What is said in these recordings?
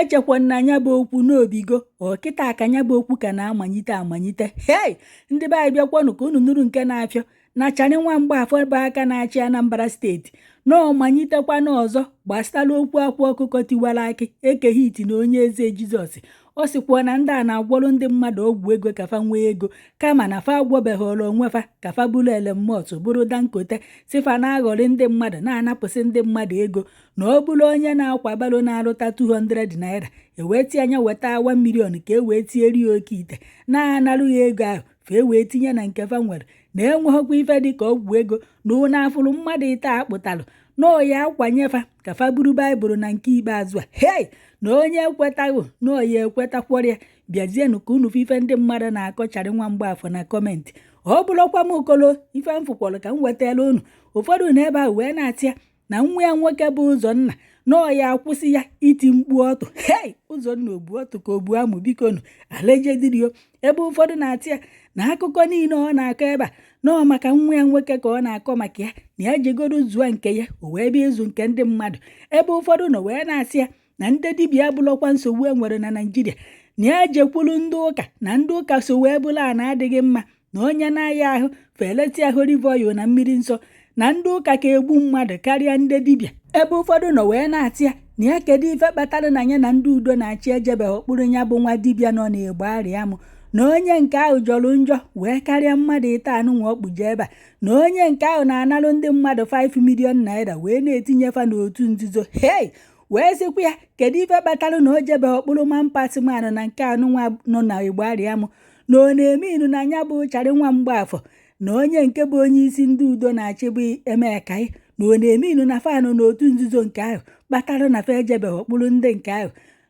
Echekwa na ya bụ okwu n'obigo ọkịta ka ya bụ okwu ka na-amanyite amanyite. Hei, ndị be anyị, bịakwanụ ka unu nụrụ nke na-afịọ na Charlie nwa Mgbafọ bụ aka na-achị Anambra Steeti na ọmanyitekwana ọzọ gbasara okwu akwa ọkụkọ tiwara akị, Eke Hit na Onye Eze Jizọs. Ọ sịkwa na ndị a na-agwọrọ ndị mmadụ ọgwụ ego ka fa nwee ego, kama na fa agwọbeghọrọ onwe fa ka fa bụrụ Elon Musk, bụrụ Dangote. Si fa na-aghọrị ndị mmadụ, na-anapụsị ndị mmadụ ego, na ọ bụrụ onye na-akwa barrow na-arụta 200 naira, ewee tie anya weta 1 million ka e wee tieri ya oke ite, na-anarụ ya ego ahụ fa wee tinye na nke fa nwere, na enweghịkwa ife dị ka ọgwụ ego. Na ụnụ afụrụ mmadụ ite akpụtalụ na ọya akwanye fa ka fa buru Baịbụl na nke ikpeazụ a. Hei, na onye ekwetaghị na ọya ekwetakwọrọ ya. Bịazienụ ka unu fụ ife ndị mmadụ na-akọ Charlie nwa Mgbafọ na comment. Ọ bụrụkwa m okolo ife m fụkwọrọ ka m wetara unu. Ụfọdụ n'ebe ahụ wee na-atịa na nwa ya nwoke bụ Ụzọnna na ọya akwụsị ya iti mkpu ọtụ. Hei, Ụzọnna obu ọtụ ka obu amụ, bikonu alejedirio. Ebe ụfọdụ na-atị ya na akụkọ niile ọ na-akọ ebe a nọọ maka nwa ya nwoke ka ọ na-akọ maka ya, na ya jegoro zụọ nke ya, o wee bịa ịzụ nke ndị mmadụ. Ebe ụfọdụ nọ wee na-asị ya na ndị dibịa abụrụkwa nsogbu e nwere na Naịjirịa, na ya jekwuru ndị ụka, na ndị ụka so wee bụrụ a na-adịghị mma, na onye na-aya ahụ feletia holy oil na mmiri nsọ, na ndị ụka ka egbu mmadụ karịa ndị dibịa. Ebe ụfọdụ nọ wee na-atị ya na ya kedu ife kpatara na ya na ndị udo na-achị ejebeghị okpuru ya bụ nwa dibịa nọ n'Igbo arịa mụ, na onye nke ahụ jọrọ njọ wee karịa mmadụ ite anụnwa ọkpụje ebe a, na onye nke ahụ na-analụ ndị mmadụ 5 million naira wee na-etinye fa n'otu nzuzo. Hei, wee sịkwa ya kedu ife kpatara na o jebeghị okpuru man pass man na nke anụnwa nọ na Igbo arịa mụ, na ọ na-eme inu na ya bụ Charlie nwa Mgbafọ na onye nke bụ onye isi ndị udo na-achị bụ Emekai, na ọ na-eme inu na fanụ n'otu nzuzo nke ahụ kpatara na fa ejebeghị okpuru ndị nke ahụ,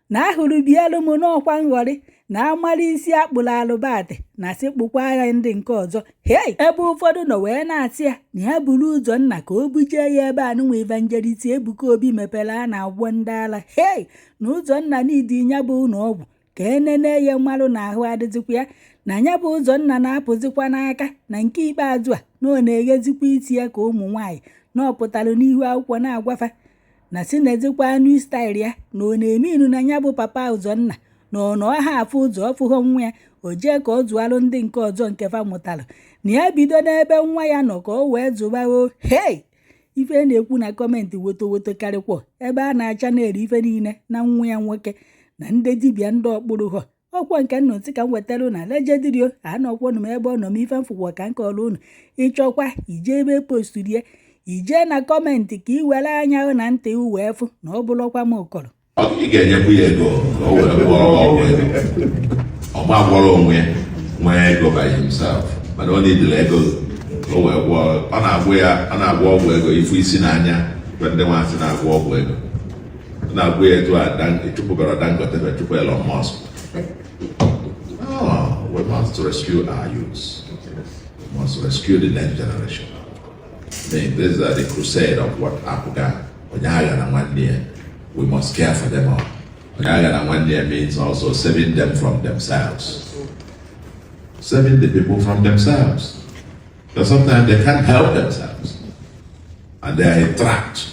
na ahụrụ bielu m n'ọkwa nghọrị na amara isi akpụrụ alụbatị na sị kpụkwa agha ndị nke ọzọ. Hei, ebe ụfọdụ nọ wee na-asị ya na ya buru Ụzọnna ka o bujee ya ebe anụnwa Evangelist Ebuka Obi mepere a na-agwọ ndị ala. Hei, na Ụzọnna n'idi ya bụ ụlọ ọgwụ ka enene ya mmarụ na ahụ adịzikwa ya, na ya bụ Ụzọnna na-apụzikwa n'aka na nke ikpeazụ a, na ọ na-eghezikwa isi ya ka ụmụ nwaanyị, na ọ pụtara n'ihu akwụkwọ na-agwafa na si nezikwa new style ya, na ọ na-eme inu na ya bụ papa Ụzọnna na ọ nọ ha afụ ụzọ ọfụghọ nwa ya, o jee ka ọ zụalụ ndị nke ọzọ nke fa mụtara, na ya bido n'ebe nwa ya nọ ka o wee zụba o. Hei, ife na-ekwu na comment woto woto karịkwọ ebe a na-acha na-eri ife niile na nwa ya nwoke na ndị dibịa ndị ọkpụrụ họ. Ọkwa nke nnụ ntị ka m wetara unu alejedirio anọkwọnụ m ebe ọ nọ m ife mfụkwa ka nke ọrụ unu. Ịchọkwa ije ebe posturie, ijee na comment ka ị were anya na ntị wee fụ na ọ bụrụkwa m ụkọrọ. Ị ga-enyekwu ya ego ka o were gwọrọ ọgwụ ego. Ọ ma gwọrọ onwe ya nwee ego by himself, mana ọ nidiri ego ka o wee gwọọ. Ọ na-agwụ ya, ọ na-agwọ ọgwụ ego ifu isi n'anya mgbe ndị nwaasị na-agwọ ọgwụ ego. Ọ na-agwụ ya etu a chụpụgara Dangote na chụpụ Elon Musk. Oh, we must rescue our youths. We must rescue the next generation. I mean, this is the crusade of what APGA, Onye na nwanne ya. We must care for them all. Onye na nwanne ya means also saving them from themselves. Saving the people from themselves. Because sometimes they can't help themselves. And they are trapped.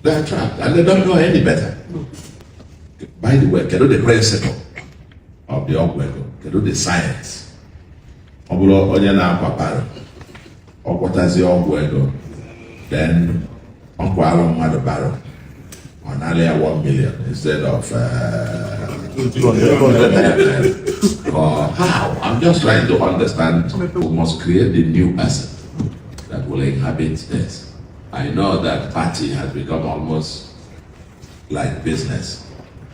They are trapped and they don't know any better. By the way, kedu the principle of the ọgwụ ego? Kedu the science? Ọ bụrụ onye na-akwa barrow, ọ gwọtazie ọgwụ ego, then ọ kwalụ mmadụ barrow, ọ nara ya 1 million instead of or how? I'm just trying to understand. We must create the new person that will inhabit this. I know that party has become almost like business,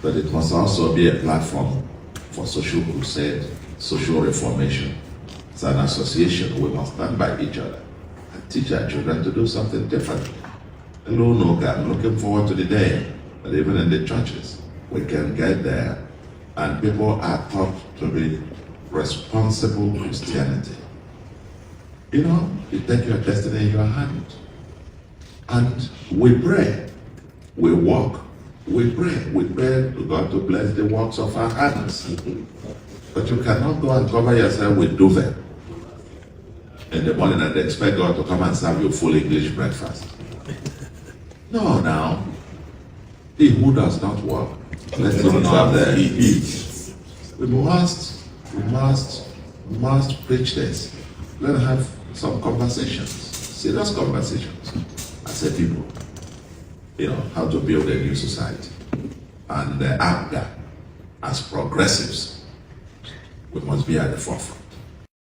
but it must also be a platform for social crusade, social reformation. It's an association. We must stand by each other and teach our children to do something different. Hello, no, I'm looking forward to the day that even in the churches we can get there and people are taught to be responsible Christianity. You take your destiny in your hand. And we pray, we walk, we pray. We pray to God to bless the works of our hands. But you cannot go and cover yourself with duvet in the morning and expect God to come and serve you full English breakfast. No, now. He who does not work Let's not have the eat. We must preach this. Let's have some conversations, serious conversations, as a people. How to build a new society. And APGA, as progressives, we must be at the forefront.